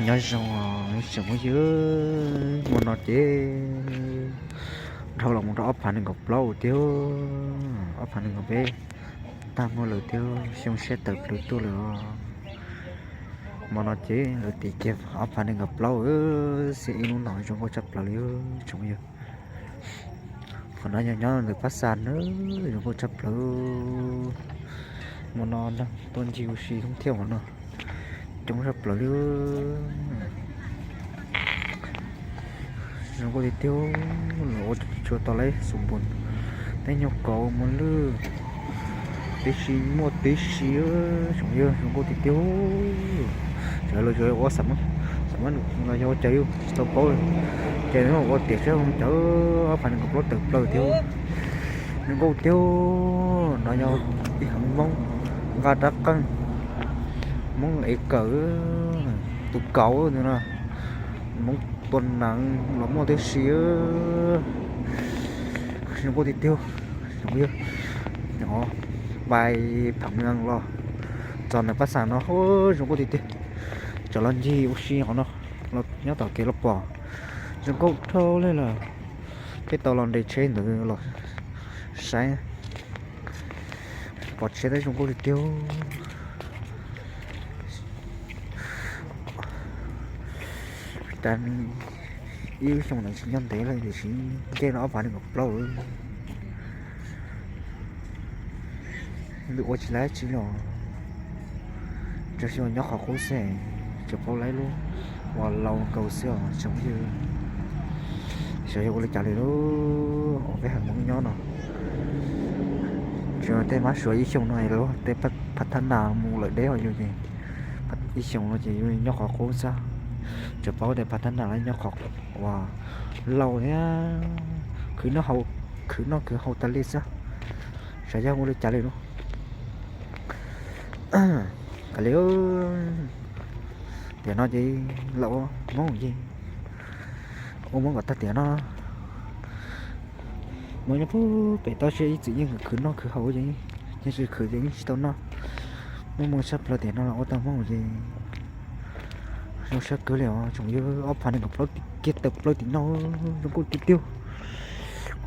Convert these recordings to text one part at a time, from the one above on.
Nyob zoo tsoom phooj ywg, hmo no ces dhau los mus rau ob phav nees nkaum plaub tiag, ob phav nees nkaum peb tag muag lawm tiag, xyoo siab tawm plawv tuaj lawm os. Hmo no ces lawv tim kiag ob phav nees nkaum plaub xwb, ib hnub no zoo nkauj tshaj plaws li tsoom phooj ywg. Qhov no yog nyob ntawm pab xa na, zoo nkauj tshaj plaws. Hmo no neeg tuaj ncig ua si thoob thiab hmo no coob tshaj plaws li. Zoo nkauj tiag tiag, los ua tsuas tau lawv xus npus, tej nyuag kauv mos lwj tib si muaj tib si, tsoom phooj ywg, zoo nkauj tiag tiag. Cov lawv ua xam mab, xam mab num los yog ua cas yus tsis tau paub, ces ua tiam saib zoo cov ob phav nees nkaum plaub tawm plaws tiag. Zoo nkauj tiag, no yog ib heev Hmoob nqa rab qeej, Hmoob ev kawm, tus kauv ntawd no, Hmoob tua nees los muaj tib si. Zoo nkauj tiag tiag, zoo nkauj, pais phav mws los txog ntawm pab xa no, zoo nkauj tiag tiag. Cov los ncig ua si hov no, nyob tom kev los pom, zoo nkauj dhau li lawm. Peb tau los nres tsheb ntawd los saib, pom tsheb tab zoo nkauj tiag tiag. Ib lub xyoo ntawd tsis nyob ntev lawm tiam sis nce rau ob phav nees nkaum plaub lawm. Nws ua tsis laib tsi los, tsuas xyov nyob qhov qub xwb, tsuas paub laib lub uas laus nkaus xwb os tsoom phooj ywg. Xyov yog ua li cas li lub uas peb haiv Hmoob nyob no. Tsuas tej mab suav ib xyoo no lawm, tej phav thab nas mus lawm deb os yus ces ib xyoo no ces yus nyob qhov qub xwb. Tsuas paub tias phav thab nas lawv nyob qhov uas laus thiab khwv noj khwv haus tas li xwb. Xyov yog ua li cas li lub kav li. Tiam no ces lawv ua Hmoob ces ua Hmoob kom tag tiam no. Hmoob nyob pem toj siab ib txwm yeej khwv noj khwv haus ces, yeej tsis khwv ces yeej tsis tau noj. Muaj muaj tshaj plaws tiam no los ua tau Hmoob ces zoo siab kawg li os tsoom phooj ywg. Ob phav nees nkaum plaub kiag tawm plaws tim no, zoo nkauj tiag tiag.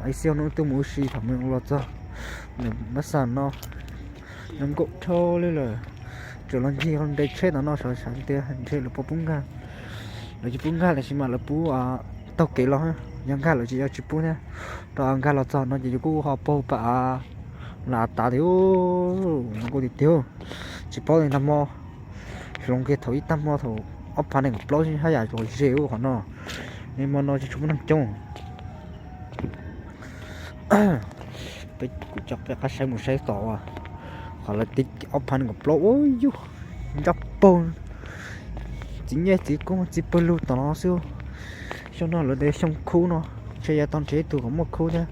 Ib xyoo no tuaj mus ua si thaum mus los txog nram pab xa no, zoo nkauj dhau li lawm. Tsuas los ncig nres tsheb ntawm no, xav tias ntshe lawv puas pub nkag, lawv tsis pub nkag los sis mas lawv pub taug kev los, yog nkag lawv tsis, yog tsis pub thiab. Rau nkag los txog no ces yus kuj ho paug pam av tas tiag, zoo nkauj tiag tiag. Tsis paub li, nag hmo hloov kiag thaum ib tag hmo thaum ob phav nees nkaum plaub haj yam los ze ua qhov no, es hmo no tsis tshua muaj neeg coob. Peb kuj coj peb qab saib mus saib tom uas qhov lawv tib ob phav nees nkaum plaub ua yus nrab paug, txiv nyej txiv koob txiv pawg lug tom no xwb. Xyoo no lawv tias xyoo khub no, ntshe yav tau nrhiav ib tug kom muaj khub thiab.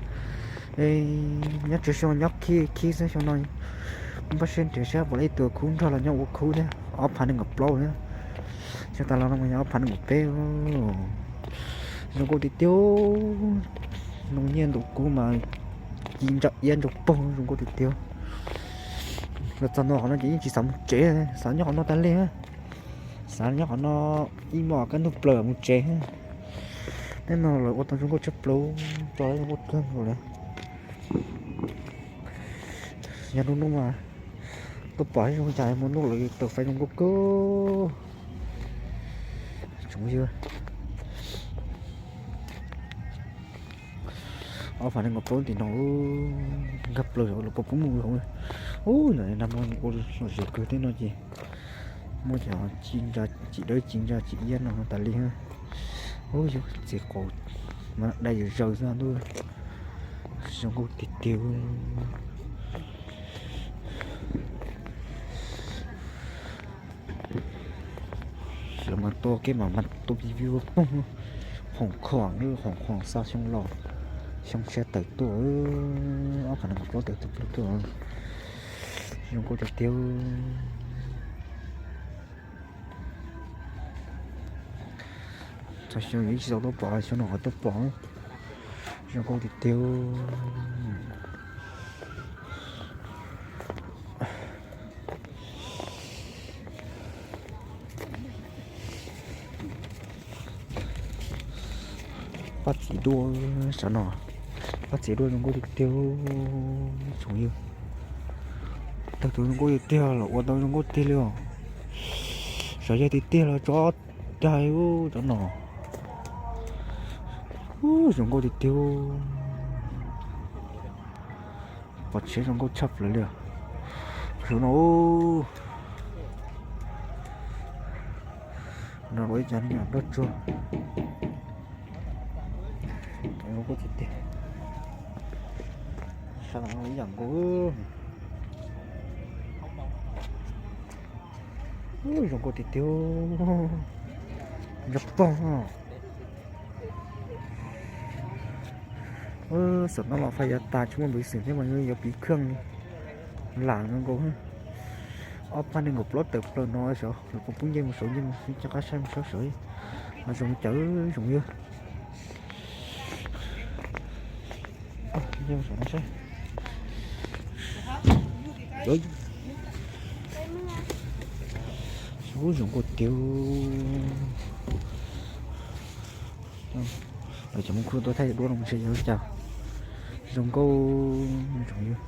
Nyob tsawg xyoo nyob khib khib xwb, xyoo no npaj siab nrhiav saib puas ib tug khub nrog los nyob ua khub thiab, ob phav nees nkaum plaub thiab. Xyoo tas los no mas yog ob phav nees nkaum peb. Zoo nkauj tiag tiag, noo nyiaj ntaus kub mas ci ntsa iab ntsa paug, zoo nkauj tiag tiag. Los txog ntua qhov no ces yeej tsis xav mus tsev, xav nyob qhov no tas li, xav nyob qhov no ib hmos kaj ntug plaws mus tsev. Hnub no lawv ua tau zoo nkauj tshaj plaws, tso zoo nkauj kawg nkaus li. Yog hnub no mas tuaj pom zoo cas hmo no lawv taws fais zoo nkauj kawg. Tsoom phooj ywg, ob phav nees nkaum plaub tim no nkag plaws los puas pub mus hauv. Ub, nag hmo ua lom zem kawg thiab no ces muaj cov ci ntsa, ci dawb ci ntsa ci iab no tas li. Ub, yus txiv qaub mas dai zaws zaws xwb ntuj, zoo nkauj tiag tiag. Lawv mas tua kiag mas mas tua vij vij voog poog, hoom khoom, hoom khoom xa xyoo los xyoo tshiab tawm tuaj, ob phav nees nkaum plaub tawm tuaj, zoo nkauj tiag tiag. Txog xyoo yus tsis tau tuaj pom, xyoo no ho tuaj pom, zoo nkauj tiag tiag. Paj txiv duaj, sav no, paj txiv duaj zoo nkauj tiag tiag, tsoom yawg. Tag tus zoo nkauj tiag tiag los ua tau zoo nkauj tiag li os. Sav yawg tiag tiag los tso, cov no zoo nkauj tiag tiag. Pom tsheb zoo nkauj tshaj plaws li. Saum no, no ua ib co me nyuam nroj tsuag. Zoo nkauj tiag tiag. Sab no ib yam nkaus. Zoo nkauj tiag tiag. Nrog pog. Xam no los fais yav tas tsis muaj npawv xwm thiab mas yuav piv khaj lam zoo nkaus. Ob phav nees nkaum plaub tawm plaws no saud, lawv puas pub nce mus saud, nce mus cov qab saib mus saud saud. Los zoo cawv zoo yawg. Nce mus saud no saib. Zoo nkauj tiag. Lawv cov mus khub tuaj thaij duab no mus seb yog cas. Zoo nkauj, zoo yawg.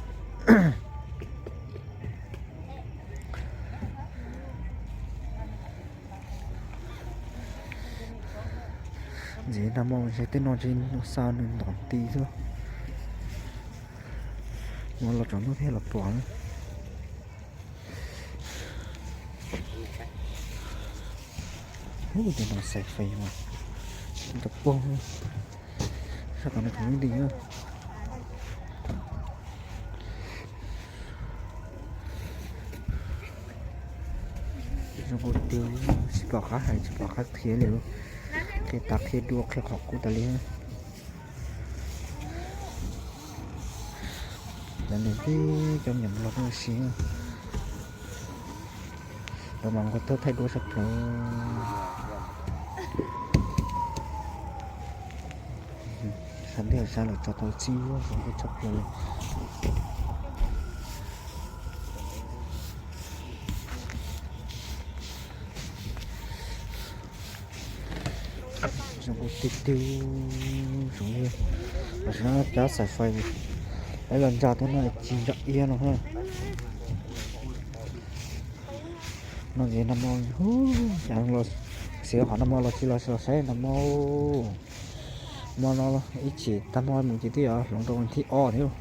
Ntxiv nag hmo ntshe tej no ntshe xa nws ntov ti xwb. Mus los tsaus ntuj thiaj los pom na. Ub, tus no xav fais mas, ntov pog, sab tom no tus lub nti na. Zoo nkauj tiag, tsis pom qab hais tsis pom qab qhia li. Qhia tas qhia dua qhia qhov qub tas li. Cov niam tij cov me nyuam los ua si, lawv mas nqua thawj thaij duab tshaj plaws. Sab ntej sab lawv tso tau txij zuag zoo nkauj tshaj plaws li. Zoo nkauj tiag tiag, zoo yawg. Tam sim no cov xav fais, lawv los ntsa tej no ci ntsa iab no. No ces nag hmo, cas los xav qhov nag hmo los tsis los saib nag hmo. Hmo no ib chim tag hmo mus ces twb yuav hloov rau thib ob thiab.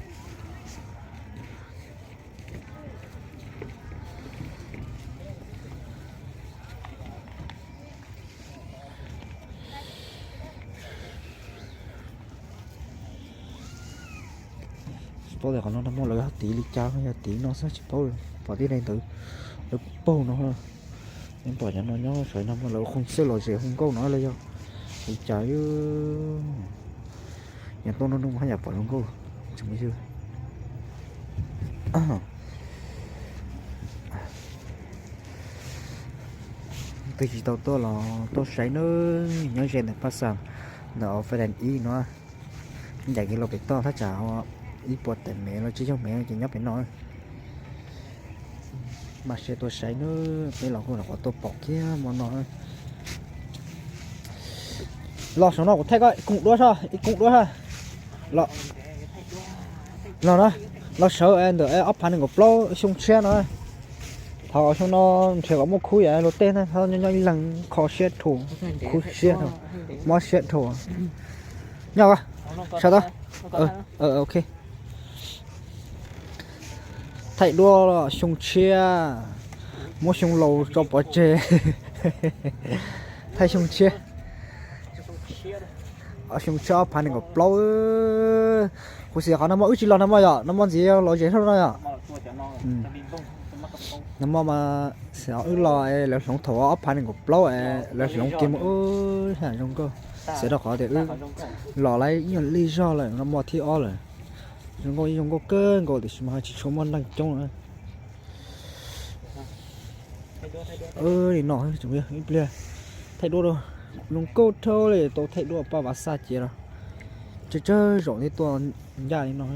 Tsis paub tias qhov no nag hmo lawv tiv li cas, yog tiv no xwb tsis paub. Pom tib neeg ntawd lawv paug no. Yeej pom cov no nyob saum nag hmo lawv ua qhov xwb los zem hu nkauj no los yog li cas. Yog tuaj noj noj haj yam pom zoo nkauj tsoom phooj ywg. Twb tsis tau tuaj los tuaj saib nawb, nyob ze ntawm Paj Xas, ntawm Phav Dais ib no, ncaim kiag los pem toj thaj tsam ib puas tawm mev los tsib caug mev ces nyob pem no. Mas seb tuaj saib nawb, peb los kuj rov qab tuaj pom kiag hmo no. Los saum no kuv thaij koj ib koog duab soj, ib koog duab soj. Los, los na, los sawv ntawm ob phav nees nkaum plaub xyoo tshiab no. Thaum xyoo no nrhiav kom muaj khub yam luag tej na, nyob nyob ib leeg kho siab dhau, khub siab dhau, mob siab dhau. Nyob sawv tau. Ok. Thaij duab xyoo tshiab, muab xyoo laus tso pov tseg. Thaij xyoo tshiab, xyoo tshiab ob phav nees nkaum plaub. Kuv xav qhov nag hmo wb tsis los nag hmo yom, nag hmo ntxiv los zem dhau no yom. Nag hmo mas xav wb los lawv hloov thaum ob phav nees nkaum plaub, lawv hloov kiag mus ub, zoo nkauj. Xav rau qhov tias wb los lawm ib nyuag lij zog lawm, nag hmo thib ob lawm. Zoo nkauj, zoo nkauj kawg nkaus tiam sis mas tsis tshua muaj neeg coob na. Li no, ib pliag thaij duab rau, zoo nkauj dhau li tau thaij duab paj Vav Xaj cia los tsawg tsawg zaum thiab tuaj ncaj li no.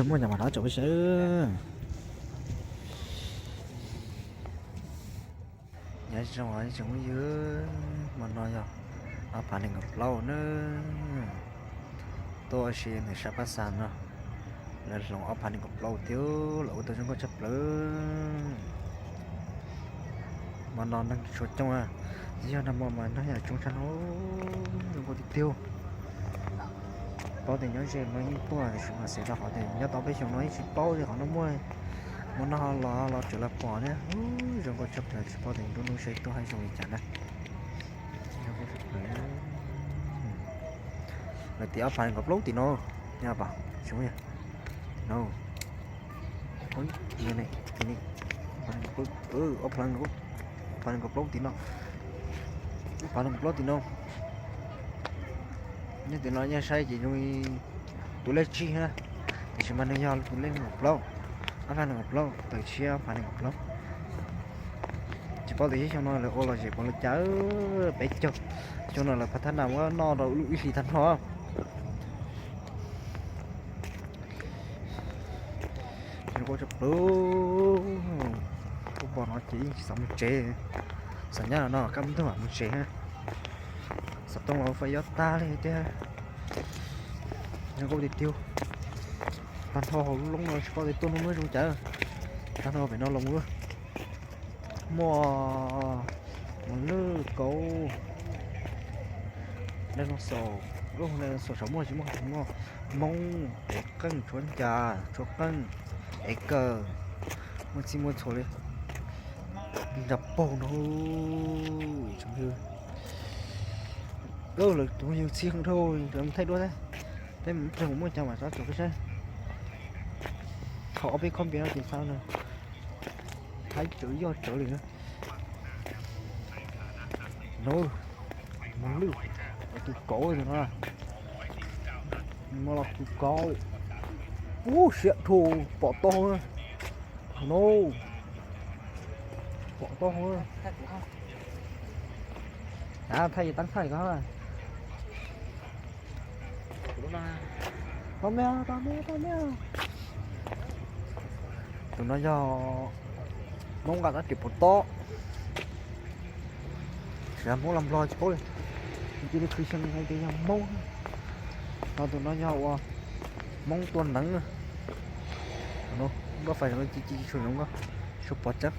Muaj nyam mam rov tsom peb saib. Nyob zoo ib tsoom phooj ywg, hmo no yog ob phav nees nkaum plaub na. Tuaj ua si ntawm sab Pab Xas no, lawv hloov ob phav nees nkaum plaub thiab los ua tau zoo nkauj tshaj plaws. Hmo no neeg tshuav coob, yog nag hmo mas neeg yam tsoob tshaj no, zoo nkauj tiag tiag. Paub tias nyob ze no yeej tuaj tiam sis mas xav rau qhov tias nyob tau peb xyoos no yeej tsis paub li qhov no muaj. Hmo no los los tseem los pom thiab, zoo nkauj tshaj plaws, tsis paub tias nruab hnub seb tuaj haib zoo li cas na. Lawv tiv ob phav nees nkaum plaub tim no, nyob pom, tim no, ob phav nees nkaum plaub tim no, ob phav nees nkaum plaub tim no. Nyob tim no yog saib ces zoo li tus lej tsib na, tiam sis mas nws yog tus lej nees nkaum plaub, ob phav nees nkaum plaub, tawm tshiab ob phav nees nkaum plaub. Tsis paub tias xyoo no lawv ua lom zem puas li cas, peb caug. Xyoo no lawv phav thab nas muab noj rau ib hlis tag nrho. Zoo nkauj tshaj plaws. Kuv pom no ces yeej tsis xav mus tsev, xav nyob no no kaj ntug mam mus tsev. Xov tooj los fais yob tag li thiab. Zoo nkauj tiag tiag. Tag nrho hauv lub loob no tsis paub tias tuaj hnub no zoo cas. Tag nrho pem no los muaj mos lwj, kauv, dinosaur, dinosaur saum muaj tsis muaj, muaj moob, ev qeej, tshuab ncas, tshuab qeej, ev kawm, muaj txhij muaj txhua li. Nra paug no, tsoom phooj ywg, lawv tus yug txhij dhau, lawv mus thaij duab thiab. Peb mus ib pliag mus muaj cov mas tso tsam peb saib. Thaum ob peb khob npias no ces txha no, thaib tsawv yoj tsawv li na. No, mos lwj, tus kauv no, no los tus kauv. Ub, siab dhau, pom tau. No, pom tau. Thaij yus tab thaij ko. Tau me, tau me, tau me. Tus no yog Hmoob nqa rab riam puas tob. Tsis yog Hmoob los Nplog tsis paub li. Cia li khwv xyoo hais tias yog Hmoob. Ho tus no yog ua Hmoob tua neev. Npaj fais zoo ci ci tshua zoo nkauj, tshua pom tseeb.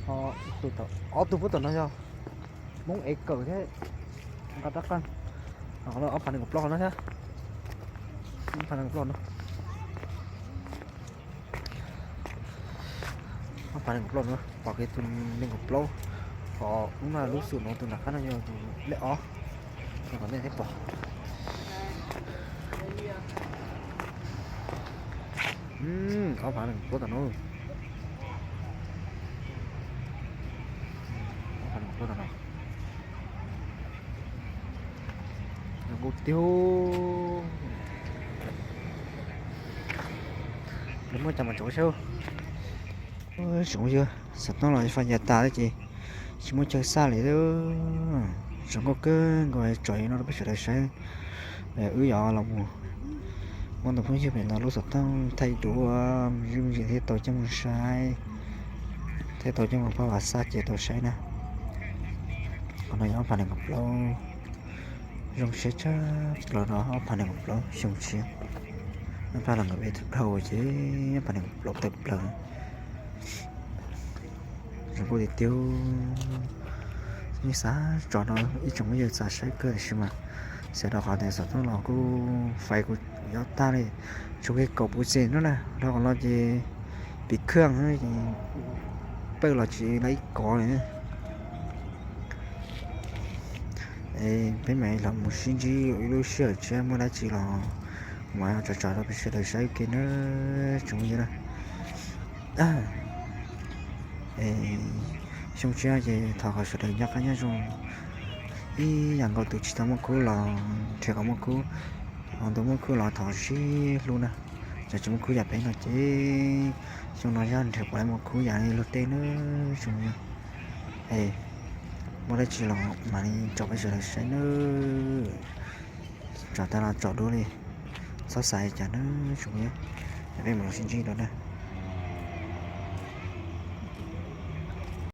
Ho ob tug puab tom no yog Hmoob ev kawm thiab nqa rab qeej. Ob phav nees nkaum plaub no thiab. Ob phav nees nkaum plaub no, ob phav nees nkaum plaub no, pom kiag tus nees nkaum plaub. Ho lub no lub xum no tus nram qab no yog tus lej ob. Kom nej thiaj pom. Ob phav nees nkaum plaub tom no. Ob phav nees nkaum plaub tom no. Zoo nkauj tiag. Lawv muaj cov mas tsoom saib. Tsoom yawg, xov tooj los fais yav tas ces tsis muaj chaw xaj li. Zoo nkauj kawg nkaus, tso no rau peb sawv daws saib. Wb yuav los mus muab tus phooj ywg pem no lub xov tooj thaij duab, mus zwj mus ntsim thiaj tau coj mus saib, thiaj tau coj mus pab vam xaj ces tau saib na. Qhov no yog ob phav nees nkaum plaub, zoo siab tshaj plaws no, ob phav nees nkaum plaub xyoo tshiab. Ob phav nees nkaum peb dhau ces ob phav nees nkaum plaub tawm plaws. Zoo nkauj tiag tiag. Yeej xav tso no ib tsoom phooj ywg txav saib kawg tiam sis mas xav rau qhov tias xov tooj los kuj fais kuj yob tag li, tshuav kiag kaum puv xees no na, rau qhov no ces piv khaj, pawj los tsis la ib kov li. Peb mam li los mus sib ntsib ib lub sij hawm tshiab, muaj dab tsi los mam tso tso rau peb sawv daws saib ua ke nawb tsoom phooj ywg na. Xyoo tshiab ces thov kom sawv daws nco qab nyob zoo ib yam nkaus, tus tsis tau muaj khub los nrhiav kom muaj khub, ho tus muaj khub los thov sib hlub na. Cov tsis muaj khub yam peb no ces xyoo no yog nrhiav puas muaj khub yam li luag tej nawb tsoom phooj ywg. Es muaj dab tsi los mam li tso peb sawv daws saib nawb. Tso tag los tso dua li, txhob xav li cas nawb tsoom phooj ywg. Peb mam los sib ntsib dua na.